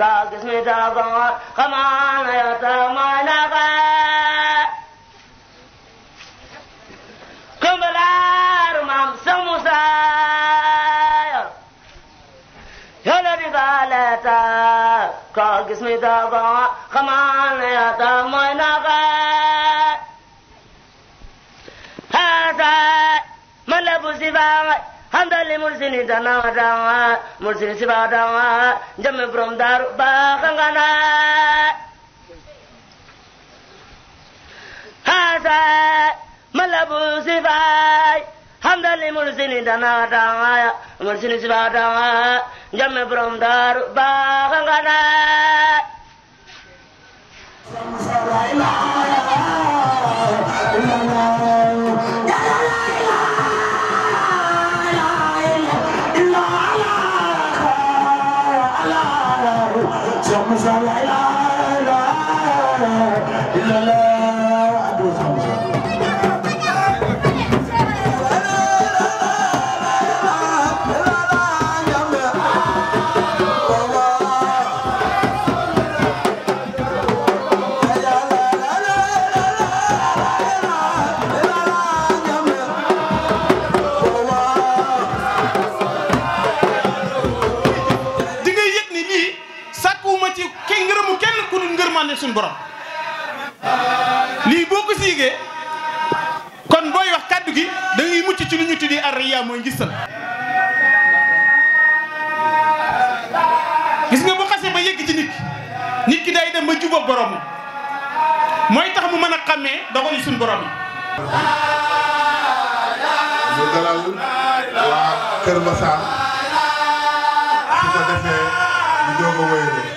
ka gis mi dago xamaana ya ta mooy naxa kumbalaar maam sa Musa yàlla di baleta ka gis mi dago xamaana ya ta mooy naxa hada man la bu siba handali mursini dana dawa mursini siba dawa jamme from daru baxangana hada malabu siba handali mursini dana dawa mursini siba dawa jamme from daru baxangana suñu borom lii boo ko siigee kon booy wax kàddu gi da ngay mucc ci lu ñu tuddee arriya mooy ngistal gis nga bu xasee ba yegg ci nit ki day dem ba jubóog borom mooy tax mu mën a xàmmee doxali suñu borom ñu dalal waa Kër Massar su ko defee ñu doog a wéyale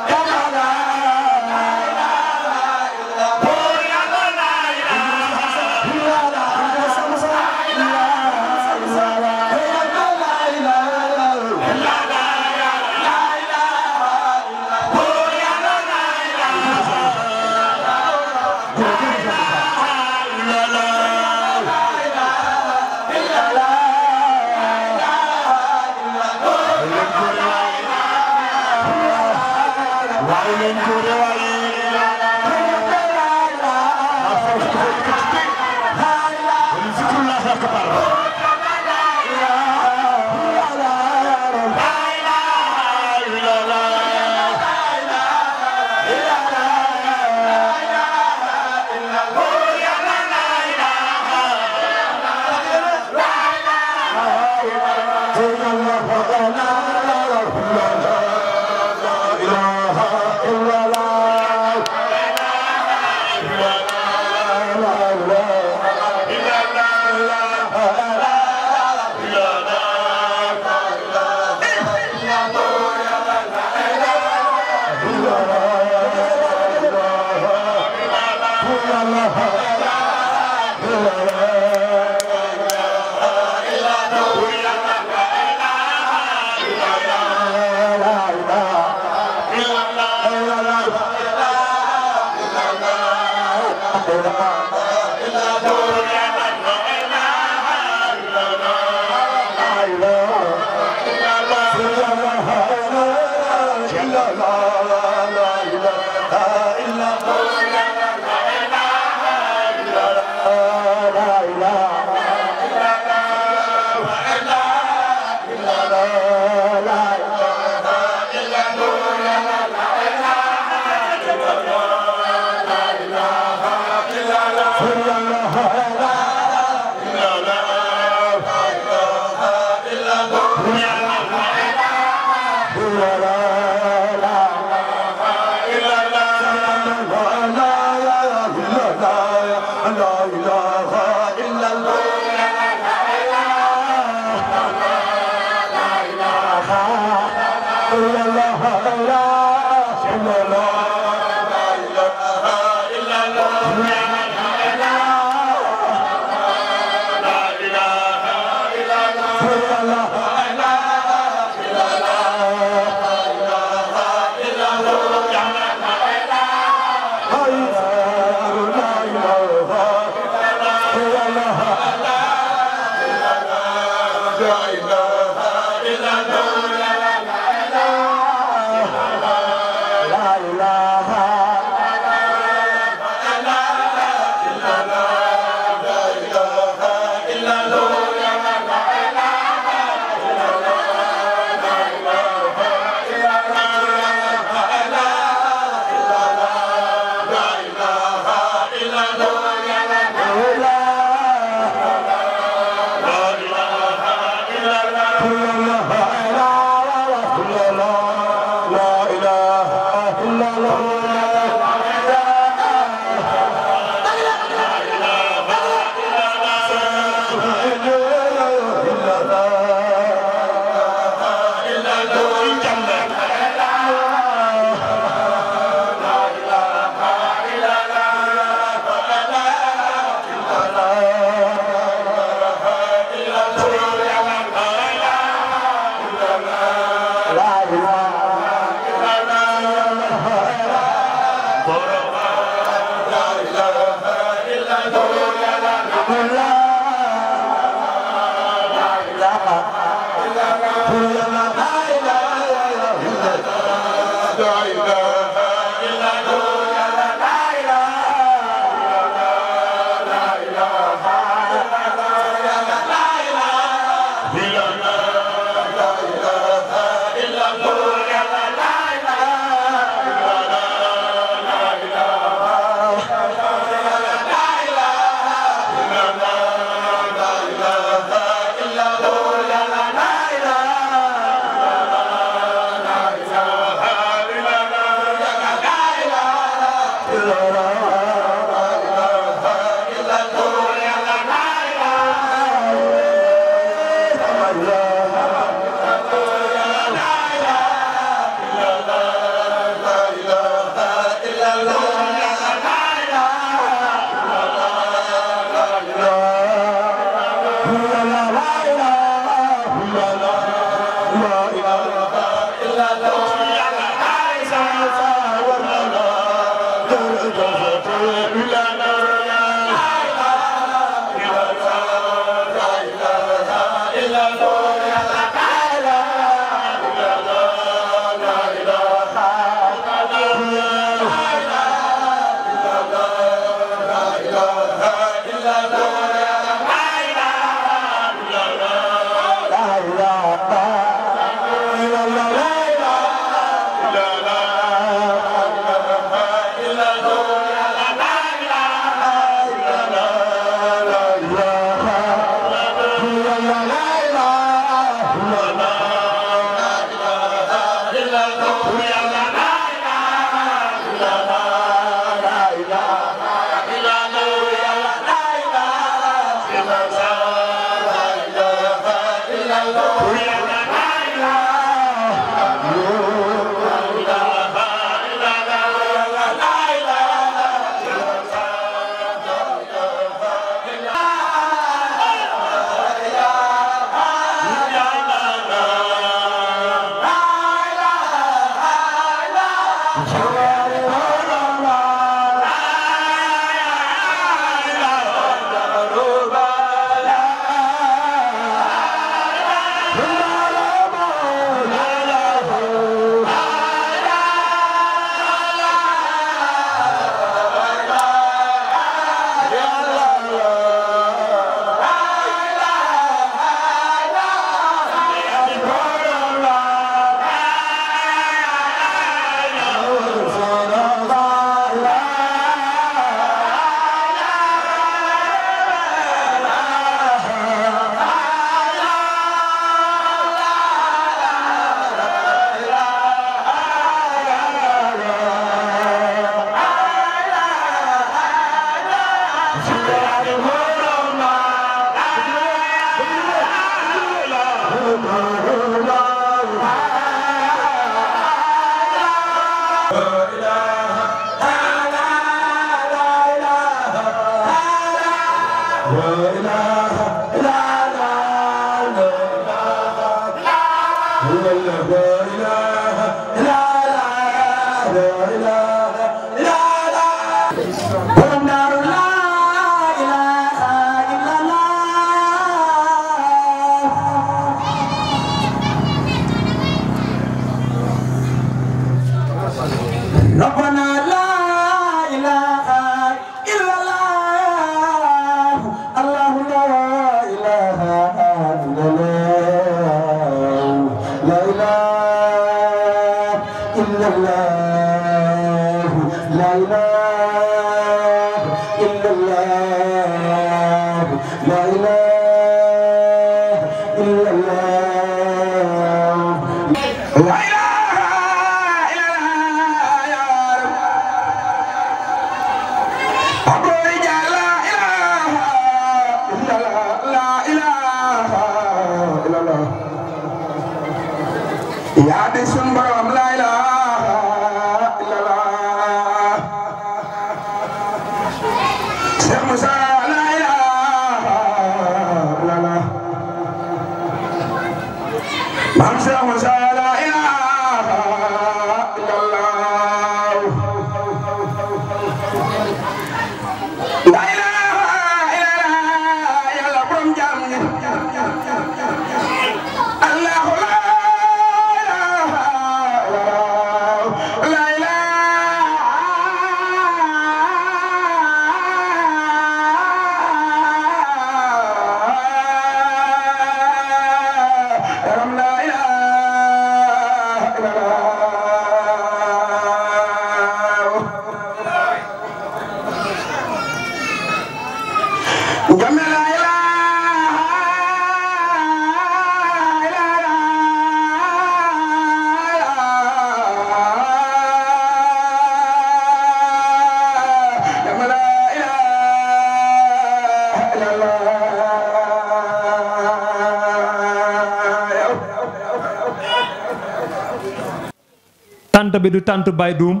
tante bi du tante Baye Doum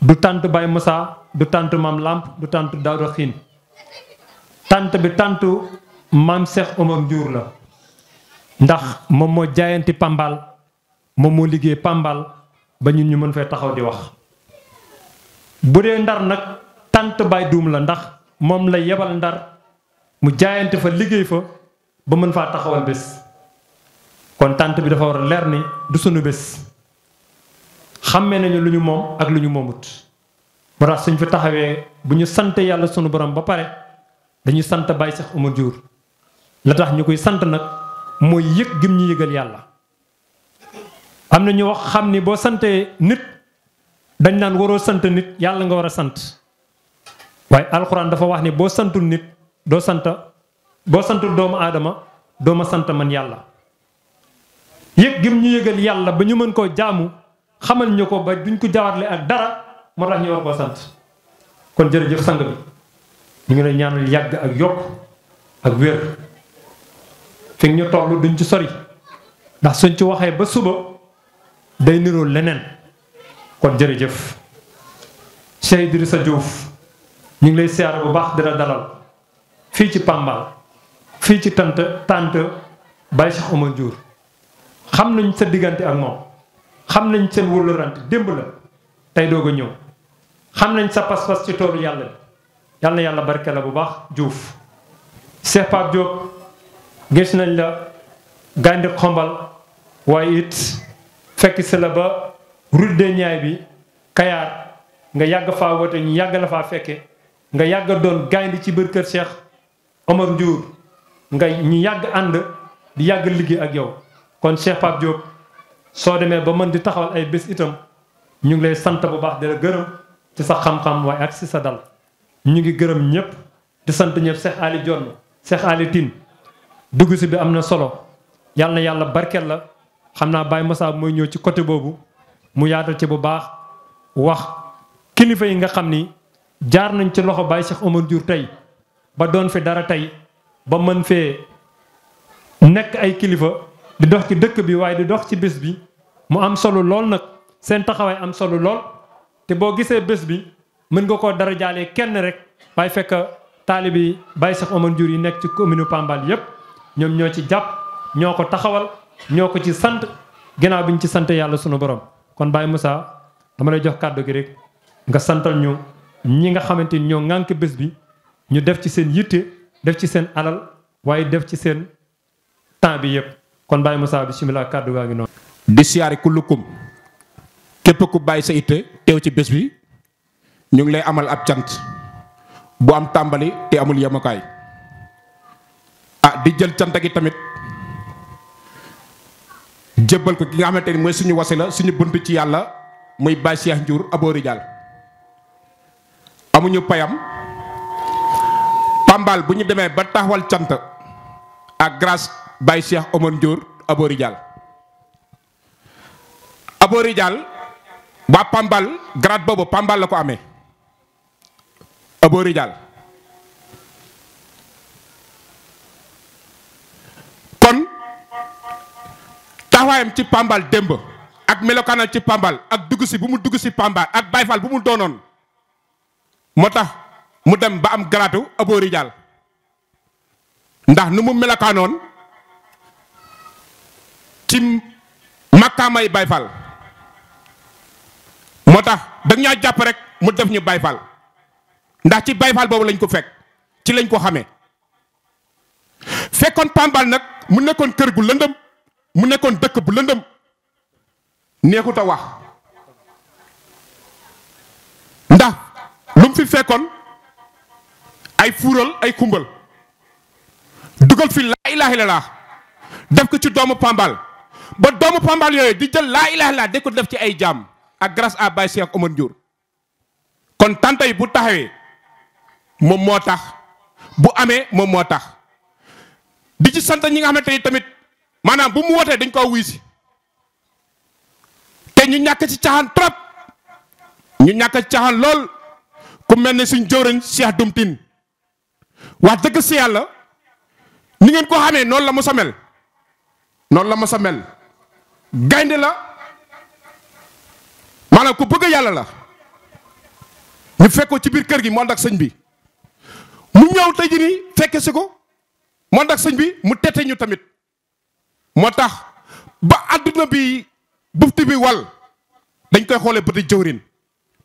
du tante Baye Moussa du tante Mam Lamp du tante Daouda Xine tante bi tante Mam Cheikh Omar Ndiour la ndax moom moo jaayanti Pambal moom moo liggéey Pambal ba ñun ñu mën fee taxaw di wax bu dee Ndar nag tante Baye Doum la ndax moom la yebal Ndar mu jaayanti fa liggéey fa ba mën faa taxawal bés kon tante bi dafa war a leer ni du sunu bés xàmmee nañu lu ñu moom ak lu ñu moomut moo tax suñ fi taxawee bu ñu sant yàlla sunu borom ba pare dañuy sant Baye Cheikh Omar Ndiour la tax ñu koy sant nag mooy yëg gim ñu yëgal yàlla am na ñu wax xam ni boo santee nit dañ naan waroo sant nit yàlla nga war a sant waaye alxuraan dafa wax ni boo santul nit doo santul doomu aadama doo ma sant man yàlla yëg gim ñu yëgal yàlla ba ñu mën koo jaamu xamal ñu ko ba duñ ko jaawatle ak dara moo tax ñu war koo sant kon jërëjëf sang bi ñu ngi lay ñaanal yàgg ak yokk ak wér fi ñu toll duñ ci sori ndax suñ ci waxee ba suba day niroo leneen kon jërëjëf Cheikh Idrissa Diouf ñu ngi lay siyaare bu baax dina dalal fii ci Pambal fii ci tante Baye Cheikh Omar Ndiour xam nañ sa diggante ak moom xam nañ seen wóllërante démb la tey doog a ñëw xam nañ sa pas-pas ci toolu yàlla bi yàlla na yàlla barke la bu baax Diouf Cheikh Pape Diop gis nañ la gàndi xombal waaye it fekk si la ba route des Niayes bi Kayaar nga yàgg faa wote ñu yàgg la faa fekke nga yàgg doon gàndi ci biir kër Cheikh Omar Ndiour nga ñu yàgg ànd di yàgg liggéey ak yow kon Cheikh Pape Diop soo demee ba mën di taxawal ay bés itam ñu ngi lay sant bu baax di la gërëm ci sa xam-xam waaye ak si sa dal ñu ngi gërëm ñëpp di sant ñëpp Cheikh Ali Dione Cheikh Ali Tine dugg si bi am na solo yàlla na yàlla barkeel la xam naa Baye Moussa mooy ñëw ci côté boobu mu yaatal ci bu baax wax kilifa yi nga xam ni jaar nañ ci loxo Baye Cheikh Omar Ndiour tey ba doon fi dara tey ba mën fee nekk ay kilifa di dox ci dëkk bi waaye di dox ci bés bi mu am solo lool nag seen taxawaay am solo lool te boo gisee bés bi mën nga koo dara jaalee kenn rek waaye fekk taalibi Baye Cheikh Omar Ndiour yi nekk ci commune Pambal yépp ñoom ñoo ci jàpp ñoo ko taxawal ñoo ko ci sant ginnaaw bi ñu ci sant yàlla sunu borom kon Baye Moussa dama lay jox kàddu gi rek nga santal ñu ñi nga xamante ni ñoo ŋànk bés bi ñu def ci seen yitte def ci seen alal waaye def ci seen temps bi yépp kon Baye Moussa bismillah kàddu gaa ngi noonu. di siyaare kullukum képp ku bàyyi sa itte teew ci bés bi ñu ngi lay amal ab cant bu am tàmbali te amul yemukaay di jël cant gi tamit jébbal ko ki nga xamante ni mooy suñu wasila suñu bunt ci yàlla muy Baye Cheikh Ndiour Abo Rijal amuñu payam Pambal bu ñu demee ba taxawal cant ak grâce Baye Cheikh Omar Ndiour Abo Rijal Abo Rijal waa Pambal grade boobu Pambal la ko amee Abo Rijal kon taxawaayam ci Pambal démb ak melokaanam ci Pambal ak dugg si bu mu dugg si Pambal ak Baye Fall bu mu doonoon moo tax mu dem ba am garaatu Abo Rijal ndax nu mu melokaanoon ci makkaamay Baye Fall moo tax da ñaa jàpp rek mu def ñu Baye Fall ndax ci Baye Fall boobu lañ ko fekk ci lañ ko xamee fekkoon Pambal nag mu nekkoon kër gu lëndëm mu nekkoon dëkk bu lëndëm neexut a wax ndax lu mu fi fekkoon ay fuural ay xumbal dugal fi laa ilaaha illallaah def ko ci doomu Pambal ba doomu Pambal yooyu di jël laa ilaaha illallaah de ko def ci ay jaam ak grâce à Baye Cheikh Omar Ndiour kon tante yi bu taxawee moom moo tax bu amee moom moo tax di ci sant ñi nga xamante ni tamit maanaam bu mu wootee dañ koo wuy si te ñu ñàkk ci caaxaan trop ñu ñàkk ci caaxaan lool ku mel ne suñ jëwriñ Cheikh Dumtine wax dëgg si yàlla ni ngeen ko xamee noonu la mos a mel noonu la mos a mel gaynde la maanaam ku bëgg yàlla la ñu fekkoo ci biir kër gi mu ànd ak sëñ bi mu ñëw tey jii nii fekke si ko mu ànd ak sëñ bi mu tete ñu tamit moo tax ba àdduna bi bufti bi wal dañ koy xoolee bëti jëwrin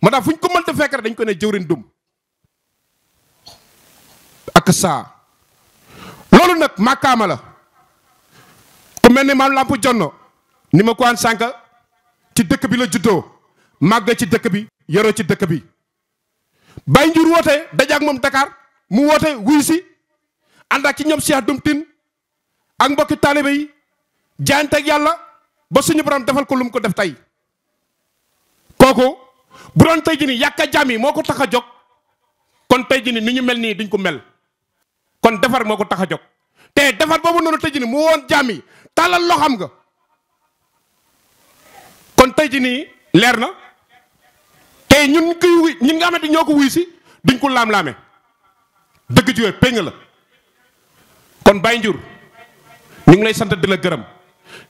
moo tax fu ñu ko mënta fekk rek dañ koy ne jëwrin dum ak saa loolu nag màkkaama la ku mel ni maam Lamp Jonno ni ma ko an sànq ci dëkk bi la juddoo màgg ci dëkk bi yoroo ci dëkk bi Baye Ndiour woote dajaak moom Dakar mu woote wuy si ànd ak ci ñoom Cheikh Dumtine ak mbokki taalibe yi jaayante ak yàlla ba suñu borom defal ko lu mu ko def tey kooku bu doon tey jii nii yàkka jaam yi moo ko tax a jóg kon tey jii nii ni ñu mel nii duñ ko mel kon defar moo ko tax a jóg te defar boobu noonu tey jii nii mu woon jaam yi tàllal loo xam nga kon tey jii nii leer na te ñun ñun nga xamante ñoo ko wuy si duñ ko laam-laame dëgg ji péng la kon Baye Ndiour ñu ngi lay sant di la gërëm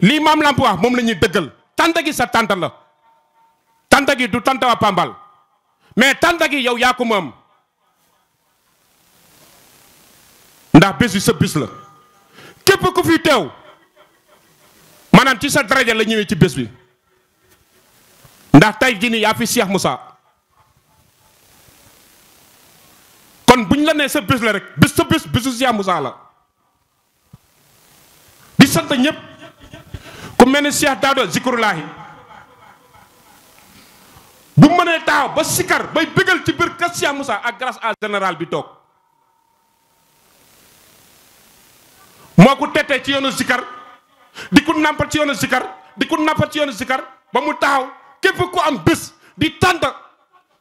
lii maam Lamp wax moom la ñuy dëggal tànta gi sa tànta la tànta gi du tànta waa Pambal mais tànta gi yow yaa ko moom ndax bés bi sa bés la képp ku fi teew maanaam ci sa daraja la ñëwee ci bés bi ndax tey jii nii yaa fi Cheikh Moussa kon buñ la nee sa bés la rek bés sa bés bésu Cheikh Moussa la di sant ñëpp ku mel ne Cheikh Daouda Zikrulaahi bu mënee taxaw ba sikar bay bégal ci biir kër Cheikh Moussa ak grâce à général bi toog moo ko tettee ci yoonu sikar di ko nàmpal ci yoonu sikar di ko nàmpal ci yoonu sikar ba mu taxaw képp ku am bés di tànt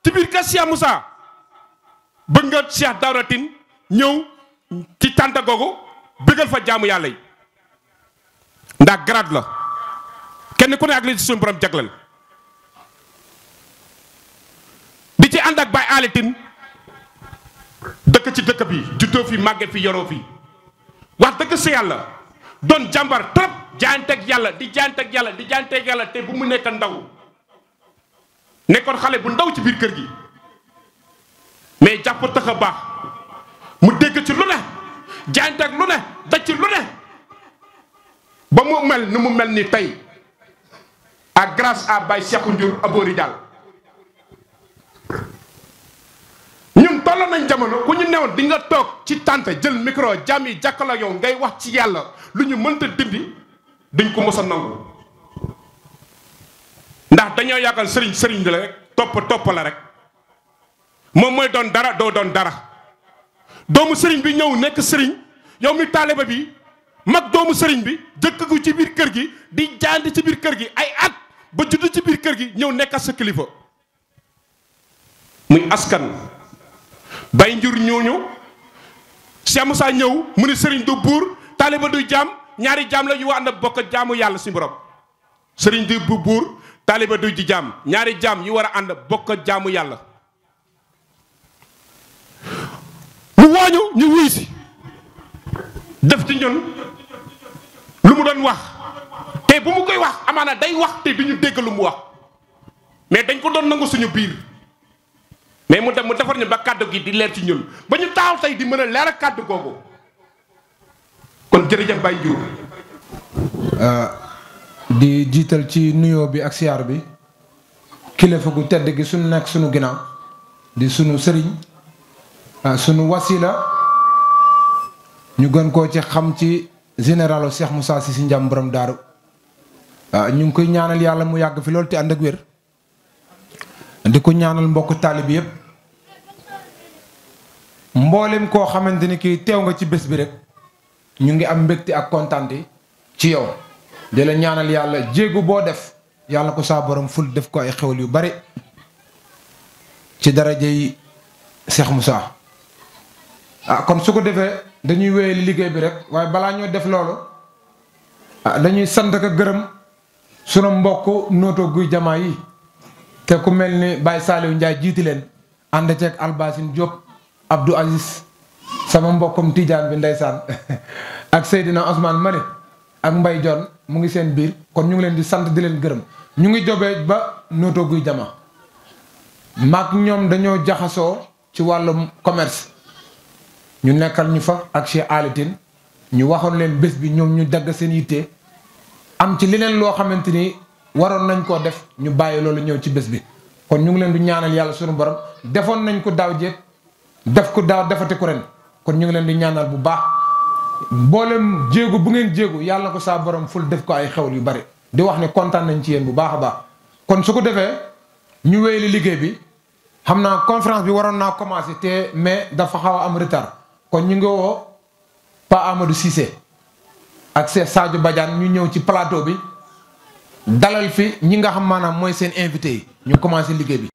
ci biir kër Cheikh Moussa bëgg nga Cheikh Daouda Tine ñëw ci tànt googu bégal fa jaamu yàlla yi ndax grade la kenn ku ne ak li ci suñu borom jagleel di ci ànd ak Baye Ali Tine dëkk ci dëkk bi juddoo fi màgge fi yoroo fi wax dëgg si yàlla doon jàmbar trop jaayanteeg yàlla di jaayanteeg yàlla di jaayanteeg yàlla te bu mu nekk ndaw nekkoon xale bu ndaw ci biir kër gi mais jàpp tax a baax mu dégg ci lu ne jaayanteeg lu ne daj ci lu ne ba mu mel ni mu mel ni tey ak grâce à Baye Cheikhou Ndiour Abori Dial ñun tolloon nañ jamono ku ñu newoon di nga toog ci tànte jël micro jàmm yi jàkkaarloo yow ngay wax ci yàlla lu ñu mënta dindi dañ ko mos a nangu ndax dañoo yàggal sëriñ la rek topp la rek moom mooy doon dara doo doon dara doomu sëriñ bi ñëw nekk sëriñ yow mi taaliba bi mag doomu sëriñ bi jëkk gu ci biir kër gi di jaandi ci biir kër gi ay at ba judd ci biir kër gi ñëw nekk sa kilifa muy askan bay njur ñooñu Cheikh Moussa ñëw mu ni sëriñ du buur taaliba du jaam ñaari jaam la yu ànd bokk jaamu yàlla si borom sëriñ du buur taaliba du ji jaam ñaari jaam yu war a ànd bokk jaamu yàlla mu wooñu ñu wuy si def ci ñun lu mu doon wax te bu mu koy wax amaana day wax te duñu dégg lu mu wax mais dañ ko doon nangu suñu biir mais mu defar ñu ba kàddu gi di leer ci ñun ba ñu taaw tey di mën a leer ak kàddu googu kon jërëjëf Baye Ndiour di jiital ci nuyoo bi ak siyaar bi kilifa gu tedd gi suñu nekk suñu ginnaaw di suñu sëriñ suñu wasila ñu gën koo ci xam ci généralu Cheikh Moussa Cissé Ndiam borom daaru ñu ngi koy ñaanal yàlla mu yàgg fi loolu te ànd ak wér di ko ñaanal mbokk taalib yëpp mboolem koo xamante ni kii teew nga ci bés bi rek ñu ngi am mbégte ak kontaante ci yow di la ñaanal yàlla jéegu boo def yàlla ko saa borom ful def ko ay xewal yu bari ci daraja yi Cheikh Moussa kon su ko defee dañuy wéyali liggéey bi rek waaye balaa ñoo def loolu dañuy sant ak gërëm sunu mbokk nooto guy jamaa yi te ku mel ni Baye Saliou Ndiaye jiiti leen ànd ceeg Albasine Diop Abdou Aziz sama mbokkum Tidiane bi ndeysaan ak Seydina Ousmane Mane ak Mbaye Dione mu ngi seen biir kon ñu ngi leen di sant di leen gërëm ñu ngi jobee ba nooto guy jama maag ñoom dañoo jaxasoo ci wàllum commerce ñu nekkal ñu fa ak Cheikh Alitin ñu waxoon leen bés bi ñoom ñu dagg seen yitte am ci leneen loo xamante ni waroon nañ koo def ñu bàyyi loolu ñëw ci bés bi kon ñu ngi leen di ñaanal yàlla sunu borom defoon nañ ko daaw jéeg def ko daaw defati ko ren kon ñu ngi leen di ñaanal bu baax mboolem jéegu bu ngeen jéegu yàlla na ko saa borom ful def ko ay xewal yu bari di wax ne kontaan nañ ci yéen bu baax a baax kon su ko defee ñu wéyali liggéey bi xam naa conférence bi waroon naa commencé te mais dafa xaw a am retard kon ñu ngi woo Pa Amadou Cissé ak Cheikh Sadio Badiane ñu ñëw ci plateau bi dalal fi ñi nga xam maanaam mooy seen invité yi ñu commencé liggéey bi